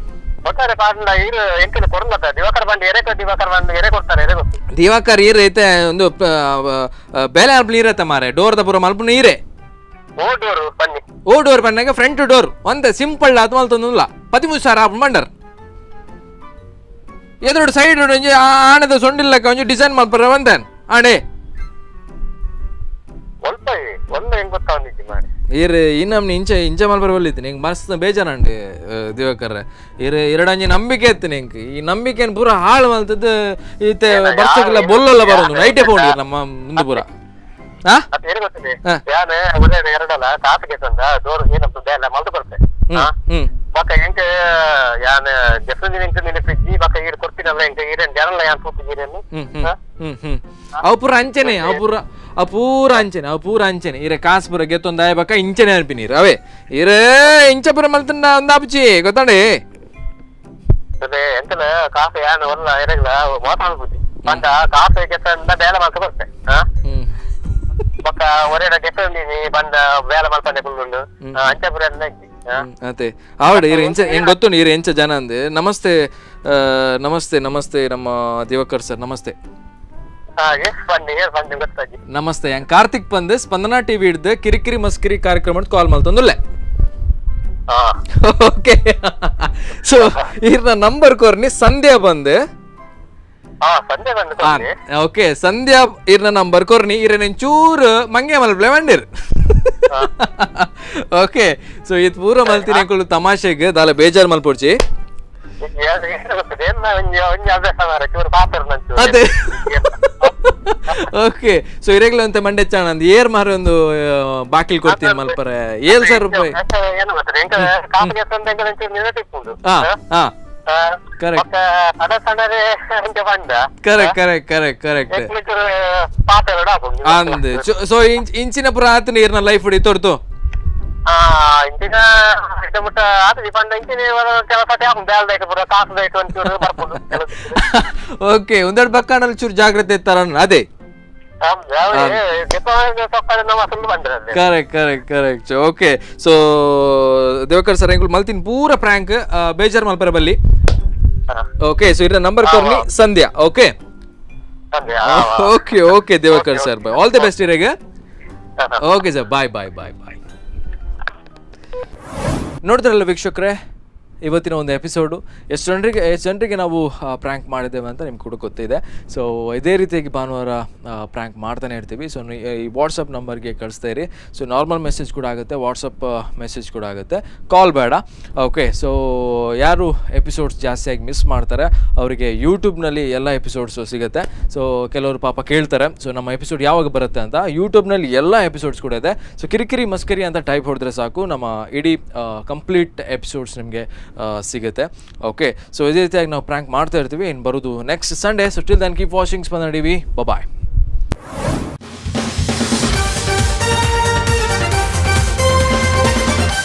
ಒಟ್ಟಾರೆ ಪಾಡ್ಲ ಈರು ಎಂಕಲ್ ಕೊರ್ಲತ್ತ ದಿವಾಕರ್ ಬಂದು ಎರೆ ಕೊಟ್ಟು, ದಿವಾಕರ್ ಬಂದು ಎರೆ ಕೊಡ್ತಾರೆ, ಎರೆ ಗೊತ್ತು. ದಿವಾಕರ್ ಈರ್ ಐತೆ ಒಂದು ಬೇಲೆ ಅಲ್ಪ ನೀರತ್ತ ಮಾರೆ. ಡೋರ್ the ಪೂರ ಮಲ್ಪ ನೀರೇ. ಓಡೋರು ಬನ್ನಿ. ಓ ಡೋರ್ ಬಂದಾಗ ಫ್ರಂಟ್ ಡೋರ್ ಒಂದೇ ಸಿಂಪಲ್ ಅದು ಮಲ್ತೊಂದುಲ್ಲ. 13,000 ಆಪುಂಡು ಬಂಡರ್. ಎದುರು ಸೈಡ್ ಒಂಜಿ ಆಣದ ಸೊಂಡಿಲ್ಲಕ್ಕ ಒಂಜಿ ಡಿಸೈನ್ ಮಲ್ಪರ ಬಂದೇನ್ ಆಣೆ. ಒಲ್ಪ ಒಲ್ಲ ಹೆಂಗ್ ಗೊತ್ತಾ ಒಂದಿಜ್ಜಿ ಮಾಡಿ. ಈರ್ ಇನ್ನಮ್ನಿ ಇಂಚ ಇಂಚ ಮಲ್ಪರ ಬಲ್ಲಿತ್ತು ನಿಂಗೆ ಮಸ್ತ್ ಬೇಜಾರಂಡು ದಿವಾಕರ್ರೆ. ಈರ್ ಎರಡಂಜಿ ನಂಬಿಕೆ ಇತ್ತು ನಿಂಕ್. ಈ ನಂಬಿಕೆನ್ ಪೂರ ಹಾಳು ಮಲ್ತದ್ದು. ಈತೆ ಬರ್ಸಕ್ಕೆಲ್ಲ ಬೊಲ್ಲಲ್ಲ ಬರೋದು ನೈಟೇ ಪೋಂಡಿ ನಮ್ಮ ಮುಂದೆ ಪೂರ ಆ ಅದು ಏನು ಗೊತ್ತಿದೆ? ಹಾ. ಯಾನ್ ಉದಯನ ಎರಡಲ್ಲ ಕಾಸು ಗೆತ್ತಂದ ದೋರ್ ಏನಂತ ಬೇಲೆ ಮಲ್ತು ಬರ್ತೆ. ಹ್ಮ್ ಹ್ಮ್ ಬೊಕ್ಕ ಎಂಕ್ ಯಾನ್ ಗೆತ್ತಂದಿನ ಎಂಕ್ ನಿನಪಿಜ್ಜಿ. ಬೊಕ್ಕ ಈರ್ ಕೊರ್ತಿನಲ್ಲ ಎಂಕ್ ಈರೇನ್ ಜನಲ್ಲ ಯಾನ್ ತೂತಿದ್ದೀರೇನು. ಹ್ಮ್ ಹ್ಮ್ ಹ್ಮ್ ಹ್ಮ್ ಅವು ಪೂರ ಅಂಚೆನೆ, ಅವು ಪೂರ, ಅವು ಪೂರ ಅಂಚೆನೆ, ಅವು ಪೂರ ಅಂಚೆನೆ. ಈರೆ ಕಾಸು ಪೂರ ಗೆತ್ತೊಂದು ಆಯ ಬಕ್ಕ ಇಂಚೆನೆ ಅನ್ಪಿನೀರು ಅವೇ. ಈರೇ ಇಂಚ ಪೂರ ಮಲ್ತಂಡ ಒಂದಾಪುಚಿ ಗೊತ್ತಾಂಡೆ. ಅದೇ ಎಂತಲ ಕಾಸು ಯಾನ್ ಒಲ್ಲ ಎರೆಗ್ಲ ಮೋಸ ಮಲ್ಪುಜಿ ಪಂಡ ಕಾಸು ಗೆತ್ತಂದ ಬೇಲೆ ಮಲ್ತು ಬರ್ತೆ. ಹಾ. ಬೊಕ್ಕ ಒರೇಡ ಗೆತ್ತಂದಿನಿ ಬಂದ ಬೇಲೆ ಮಲ್ಪಂದೆ ಕುಲ್ಲುಂಡು ಅಂಚ ಪೂರ ಎಲ್ಲ ಇಜ್ಜಿ. ಹಾ. ಅದೇ ಆವಡ ಈರ್ ಎಂಚ ಹೆಂಗ್ ಗೊತ್ತುಂಡು ಈರ್ ಎಂಚ ಜನ ಅಂದೆ. ನಮಸ್ತೆ, ನಮಸ್ತೆ, ನಮಸ್ತೆ ನಮ್ಮ ದಿವಾಕರ್ ಸರ್, ನಮಸ್ತೆ. ಹಾ, ಎಸ್ ಬನ್ನಿ, ಏರ್ ಬನ್ನಿ ಗೊತ್ತಾಗಿ. ನಮಸ್ತೆ, ಹೆಂಗ್ ಕಾರ್ತಿಕ್ ಬಂದು ಸ್ಪಂದನಾ ಟಿವಿ ಹಿಡ್ದು ಕಿರಿಕಿರಿ ಮಸ್ಕಿರಿ ಕಾರ್ಯಕ್ರಮ ಕಾಲ್ ಮಲ್ತೊಂದುಲ್ಲೆ. ಹಾ. ಓಕೆ, ಸೊ ಈರ್ನ ನಂಬರ್ ಕೊರ್ನಿ ಸಂಧ್ಯಾ ಬಂದು. ಹಾ, ಸಂಜೆ ಬಂದು ಕೊಡ್ಲಿ. ಓಕೆ, ಸಂಧ್ಯಾ ಈರ್ನ ನಂಬರ್ ಕೊರ್ನಿ. ಈರ ಚೂರು ಮಂಗೆ ಮಲ್ಪ್ಲೆ ಬಂದಿರ್. ಓಕೆ, ಸೊ ಇದು ಪೂರ ಮಲ್ತಿನ ತಮಾಷೆಗೆ, ದಾಲ ಬೇಜಾರ್ ಮಲ್ಪೊಡ್ಚಿ. ಏನು ಗೊತ್ತದೆ, ಏನ್ ಒಂಜಿ ಒಂಜಿ ಅಭ್ಯಾಸ ಮಾರ್ರೆ, ಚೂರು ಪಾತೆರ್ ನಂಚೂರು. ಅದೇ, ಓಕೆ, ಸೊ ಇರೆಗ್ಲ ಅಂತ ಮಂಡೆ ಚಾಣಂದ್ ಏರ್ ಮಾರಿ ಒಂದು ಬಾಕಿಲ್ ಕೊಡ್ತೀನಿ ಮಲ್ಪರೆ 7,000 ರೂಪಾಯಿ. ಏನು ಗೊತ್ತದೆ, ಎಂಕ ಕಾಪು ಗೆತ್ತಂದ ಎಂಕ ಒಂಚೂರು ನೆನಪಿಪ್ಪುಂಡು. ಹಾ ಹಾ Correct. ಬೊಕ್ಕ ಸಣ್ಣ ಸಣ್ಣರೇ ಅಂಚ ಪಂಡ. ಕರೆಕ್ಟ್ ಕರೆಕ್ಟ್ ಕರೆಕ್ಟ್ ಕರೆಕ್ಟ್ ಎಂಕ್ಲು ಪಾತೆರಡು ಆಪುಂಡು. ಅಂದ್ ಸೊ ಇಂಚಿನ ಪುರ ಆತನ ಈರ್ನ ಲೈಫ್ ಇತ್ತೊರ್ತು. ಆ ಇಂಚಿನ ಇದ ಮುಟ್ಟ ಆತದಿ ಪಂಡ ಇಂಚಿನ ಕೆಲಸ ಆಪುಂಡು, ಬೇಲ್ದೈಟ್ ಪೂರ ಕಾಸುದೈಟ್ ಒಂಚೂರು ಬರ್ಪುಂಡು ಕೆಲಸ. ಓಕೆ, ಒಂದೆರಡು ಬಕ್ಕಾಣಲ್ಲಿ ಚೂರು ಜಾಗ್ರತೆ ಇತ್ತಾರ ಅದೇ. ನಮ್ಮ ಸುಳ್ಳು ಬಂದ್ರಲ್ಲಿ. Correct correct correct okay, so Devakar sir, ಎಂಕುಲು ಮಲ್ತಿನ ಪೂರ ಪ್ರ್ಯಾಂಕ್, ಬೇಜಾರ್ ಮಲ್ಪರ ಬಲ್ಲಿ. ಓಕೆ, ಸೊ ಇರ ನಂಬರ್ ಕೊರ್ನಿ ಸಂಧ್ಯಾ. ಓಕೆ. ಅದೇ. Okay okay Devakar sir, bye, all the best ಇರೆಗೆ. Okay sir, bye bye bye bye. ನೋಡಿದ್ರಲ್ಲ ವೀಕ್ಷಕರೇ, ಇವತ್ತಿನ ಒಂದು ಎಪಿಸೋಡು ಎಷ್ಟು ಜನರಿಗೆ ನಾವು ಪ್ರ್ಯಾಂಕ್ ಮಾಡಿದ್ದೇವೆ ಅಂತ ನಿಮ್ಗೆ ಕೂಡ ಗೊತ್ತಿದೆ. ಸೊ ಇದೇ ರೀತಿಯಾಗಿ ಭಾನುವಾರ ಪ್ರ್ಯಾಂಕ್ ಮಾಡ್ತಾನೆ ಇರ್ತೀವಿ. ಸೊ ಈ ವಾಟ್ಸಪ್ ನಂಬರ್ಗೆ ಕಳಿಸ್ತಾ ಇರಿ. ಸೊ ನಾರ್ಮಲ್ ಮೆಸೇಜ್ ಕೂಡ ಆಗುತ್ತೆ, ವಾಟ್ಸಪ್ ಮೆಸೇಜ್ ಕೂಡ ಆಗುತ್ತೆ, ಕಾಲ್ ಬೇಡ. ಓಕೆ, ಸೊ ಯಾರು ಎಪಿಸೋಡ್ಸ್ ಜಾಸ್ತಿಯಾಗಿ ಮಿಸ್ ಮಾಡ್ತಾರೆ ಅವರಿಗೆ ಯೂಟ್ಯೂಬ್ನಲ್ಲಿ ಎಲ್ಲ ಎಪಿಸೋಡ್ಸು ಸಿಗುತ್ತೆ. ಸೊ ಕೆಲವರು ಪಾಪ ಕೇಳ್ತಾರೆ, ಸೊ ನಮ್ಮ ಎಪಿಸೋಡ್ ಯಾವಾಗ ಬರುತ್ತೆ ಅಂತ. ಯೂಟ್ಯೂಬ್ನಲ್ಲಿ ಎಲ್ಲ ಎಪಿಸೋಡ್ಸ್ ಕೂಡ ಇದೆ. ಸೊ ಕಿರಿಕಿರಿ ಮಸ್ಕರಿ ಅಂತ ಟೈಪ್ ಹೊಡೆದ್ರೆ ಸಾಕು, ನಮ್ಮ ಇಡೀ ಕಂಪ್ಲೀಟ್ ಎಪಿಸೋಡ್ಸ್ ನಿಮಗೆ ಸಿಗುತ್ತೆ. ಓಕೆ, ಸೊ ಇದೇ ರೀತಿಯಾಗಿ ನಾವು ಪ್ರ್ಯಾಂಕ್ ಮಾಡ್ತಾ ಇರ್ತೀವಿ. ಇನ್ನು ಬರೋದು next Sunday. So till then, keep watching Spandana TV. Bye.